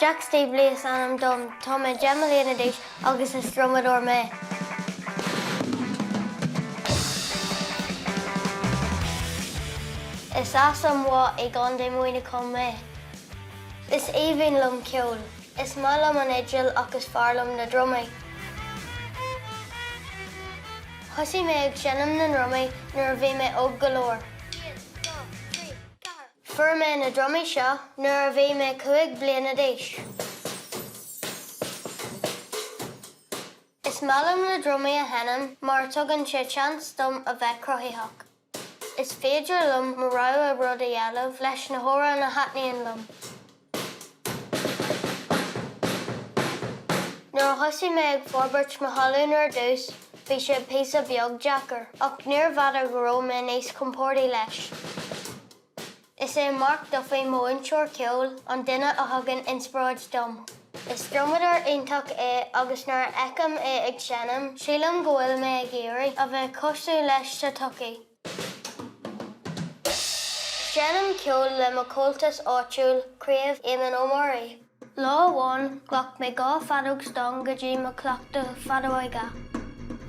Jack Staveley is ainm dom, tá mé 10 mbliana d'aois agus is drumadóir mé. Is as an Mhaigh i gContae Mhuineacháin mé. Is aoibhinn liom ceol. Is maith liom an fhidil ach is fearr liom na drumaí. Thosaigh mé ag seinm na ndrumaí nuair a bhí mé óg go leor. 1, 2, 3, 4. Fuair mé na drumaí seo nuair a bhí mé 5 bliana d'aois. Is maith liom na drumaí a sheinm mar tugann sé seans dom a bheith cruthaitheach. Is féidir liom mo rogha rud a dhéanamh leis na hamhráin a thaitníonn liom. Nuair a thosaigh mé ag forbairt mo thallann ar dtús, bhí sé píosa beag deacair, ach níorbh fhada go raibh mé níos compordaí leis. Is é Mark Duffy, mo mhúinteoir ceoil, an duine a thugann inspioráid dom. Is drumadóir iontach é agus nuair a fheicim é ag seinm, sílim go bhfuil mé ag iarraidh a bheith cosúil leis sa todhchaí. Seinnim ceol le mo chomhaltas áitiúil, Craobh Éamonn Ó Muirí. Lá amháin, ghlac mé 2 feadóg stáin go dtí mo chleachtadh feadóige.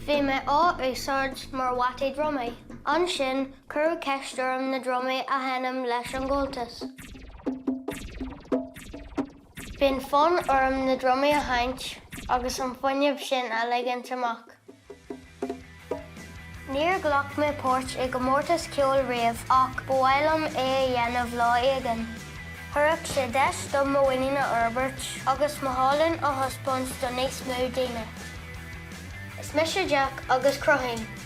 Bhí mé á úsáid mar bhataí drumaí. Ansin, cuireadh ceist orm na drumaí a sheinm leis an gcomhaltas. Bíonn fonn orm na drumaí a sheinnt agus an fuinneamh sin a ligint amach. Níor ghlac mé páirt i gcomórtas ceoil riamh ach ba mhaith liom é a dhéanamh lá éigin. Thabharfadh sé deis dom mo mhuinín a fhorbairt agus mo thallann a thaispeáint do níos mó daoine. Is mise Jack agus cruthaím!